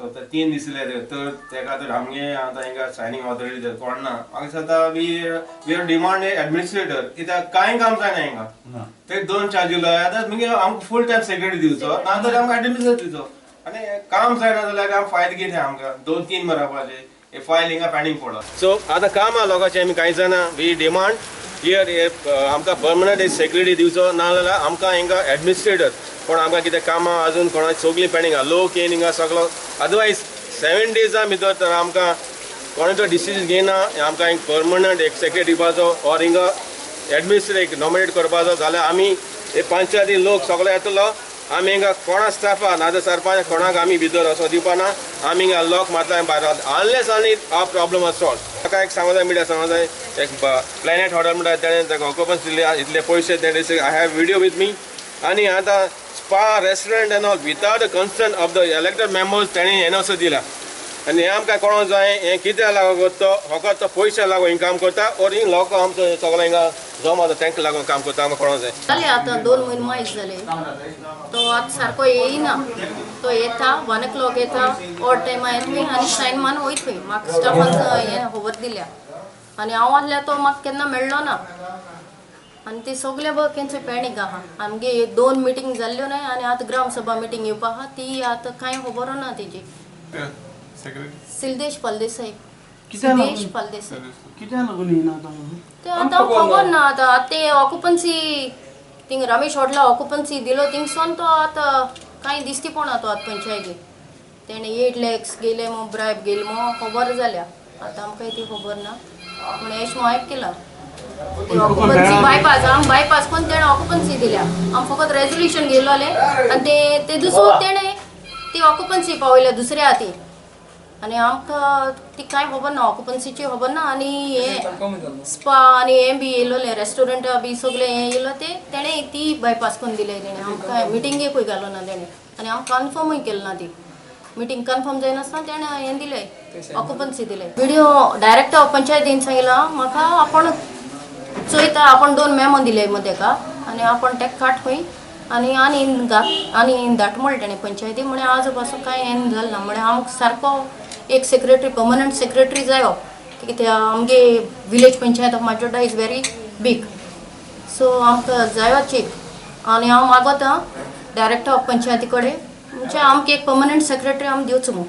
So ते तीन दिसले ते तर तेका तर आमगे आतां हिंगा सायनींग ऑथॉरिटी तर कोण ना. म्हाका दिसता we are demand administrator, कित्याक कांय काम जायना हिंगा. ते दोन चार्जी लाय आतां मागीर आमकां फूल टायम सेक्रेटरी दिवचो, ना जाल्यार आमकां एडमिनिस्ट्रेटर दिवचो. आनी काम जायना जाल्यार आमकां फायदो कितें? आमकां दोन तीन बराबाचे हे फायल हिंगा पेंडींग पडला. सो आतां काम आहा लोकांचें, आमी कांय जाणा. वी डिमांड here आमकां परमनंट एक सेक्रेटरी दिवचो, ना जाल्यार आमकां हिंगा एडमिनिस्ट्रेटर कोण. आमकां कितें कामां अजून कोणाक सगळीं पेंडींग आहा, लोक येवन हिंगा सगळो. अदरवायज 7 डेजा भितर तर आमकां कोणे तो डिसिजन घेयना, आमकां एक परमनंट एक सेक्रेटरी दिवपाचो ऑर हिंगा एडमिनिस्ट्रेटर एक नॉमिनेट करपाचो जाल्यार आमी हे पंचायती लोक सगळे येतलो. आमी हिंगा कोणा स्टाफा नाजाल्यार सरपंच कोणाक आमी भितर असो दिवपाना. आमी हिंगा लॉक मारता भायर अनलेस आनी our problem solve. ताका एक सांगो जाय, मिडिया सांगो जाय, एक प्लॅनेट हॉटेल म्हणटा, तेणें ताका ऑक्युपन्सी दिली, इतले पयशे तेणें. I have video with me. आनी आतां spa, restaurant and all without the consent of the elected members तेणें एनओसी दिला. आनी हें आमकां कोणो जाय, हें कित्याक लागून करता? फकत तो पयशे लागून हिंग काम करता ओर हिंग लोक आमचो सगळो हिंगा जमा जाता तांकां लागून काम करता, आमकां कोणो जाय. जाले आतां 2 म्हयने मायज जाले. तो आतां सारको येयना. तो येता, 1 ओ क्लॉक येता, ऑड टायमा येता आनी सायन मारून वयता. म्हाका स्टाफान हें खबर दिल्या आनी हांव आहल्यार तो म्हाका केन्ना मेळ्ळो ना. आनी ते सगळे वर्क पेंडींग आहा. आमगे दोन मिटींग जाल्ल्यो न्हय आनी आतां ग्रामसभा मिटींग येवपा आहा, ती आतां कांय खबर ना तेजी. सिल्देश फळदेसाय. सिद्धेश फळदेसाय. कित्याक लागून येयना आतां? ते आतां खबर ना. आतां आतां ते ऑक्युपन्सी थिंग रमेश हॉटला ऑक्युपन्सी दिलो, थिंगसून तो आतां कांय दिसती पडना. तो आतां पंचायती तेणें 8 लॅक्स गेले मग, ब्रायब गेले मग, खबर जाल्या. आतां आमकां ती खबर ना, पूण एश म्हूण आयक केलां ती ऑक्युपन्सी बायपास, आम बायपास करून तेणें ऑक्युपन्सी दिल्या. आम फकत रेजोल्युशन घेयलोलें आनी ते ते दुसरो तेणें ती ऑक्युपन्सी पावयल्या दुसऱ्या हाती. आनी आमकां ती कांय खबर ना, ऑक्युपन्सीची खबर ना. आनी हें स्पा आनी हें बी येयलोलें, रेस्टोरंटा बी सगळें हें येयलो, ते तेणें ती बायपास करून दिले. तेणें आमकां मिटिंगेकूय घालो ना तेणें आनी आमकां कन्फर्मूय केलें ना. ती मिटींग कन्फर्म जायनासतना तेणें हें दिलें, ऑक्युपन्सी दिलें. विडिओ डायरेक्ट पंचायतीन सांगिलां म्हाका, आपूण चोयता, आपण दोन मेमो दिले मग तेका आनी आपण तेका काट खंय आनी आनी घात आनी धाट म्हणलें तेणें पंचायती. म्हणे आज पासून कांय हें जालें ना. म्हणे आमकां सारको एक सेक्रेटरी, पर्मनंट सेक्रेटरी जायो, कित्याक आमगे village panchayat of Majorda is very big, so आमकां जायोच एक. आनी हांव मागोता डायरेक्टर ऑफ पंचायती कडेन, म्हणजे आमकां एक पर्मनंट सेक्रेटरी आमी दिवचो म्हूण.